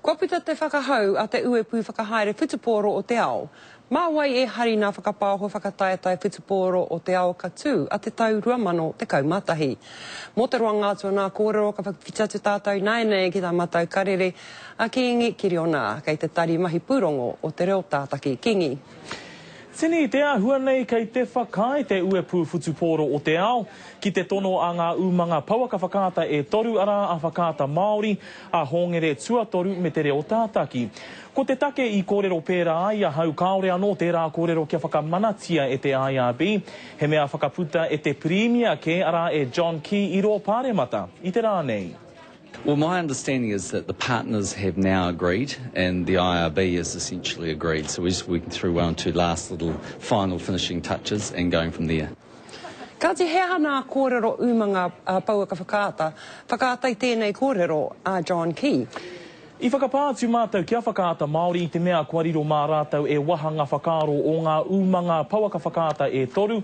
Kua puta te whakahau a te Uepū Whakahaere Whutupōro o te Ao. Mā wai e hari nā whakapaoho whakataetae whutupōro o te ao ka tū a te tau 2011. Mō te roanga atu o nā kōrero ka whakawhiti atu tātou ināianei ki tā mātou karere a Kīngi Kiriona kei te tari mahi pūrongo o Te Reo Tātaki. Kīngi. Tini, te āhua nei kei te whakaae te Uepū Whutupōro o te Ao ki te tono a ngā umanga pouaka whakaata e toru arā a Whakaata Māori, a Hōngere Tuatoru me Te Reo Tātaki. Ko te take i kōrero pērā ai ahau kāore anō tērā kōrero kia whakamanatia e te IRB, he mea whakaputa e te Pirimia kē arā e John Key i rō Pāremata i te rā nei. Well, my understanding is that the partners have now agreed and the IRB has essentially agreed. So we're just working through one or two last little final finishing touches and going from there. Kāti he aha nā kōrero umanga pouaka whakaata, whakaata i tēnei kōrero a John Key? I whakapā atu mātou ki a Whakaata Māori i te mea kua riro mā rātou e waha ngā whakaaro o ngā umanga pouaka whakaata e toru.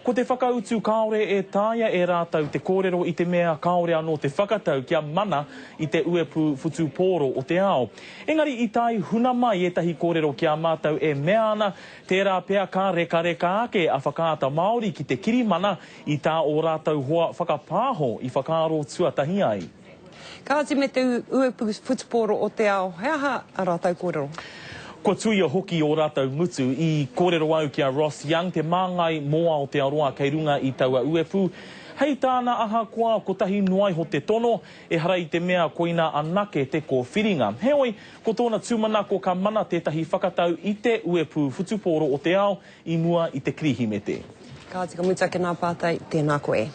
Ko te whakautu kāore e taea e rātou te kōrero i te mea kāore anō te whakatau kia mana i te uepū whutupōro o te ao. Engari i tae huna mai ētahi kōrero ki a mātou e mea ana tērā pea ka rekareka ake a Whakaata Māori ki te kirimana i tā ō rātou hoa whakapāho i whakaaro tuatahi ai. Kāti me te uepu whutupōro o te ao, he aha a rātou kōrero? Kua tuia hoki ō rātou ngutu. I kōrero au ki a Ross Young, te māngai mō Aotearoa kei runga i taua uepu. Hei tāna ahakoa kotahi noa iho te tono, ehara i te mea koinā anake te kōwhiringa. Heoi, ko tōna tūmanako ka mana tētahi whakatau i te uepū whutupōro o te ao i mua i te Kirihimete. Kāti ka mutu ake nā pātai, tēnā koe.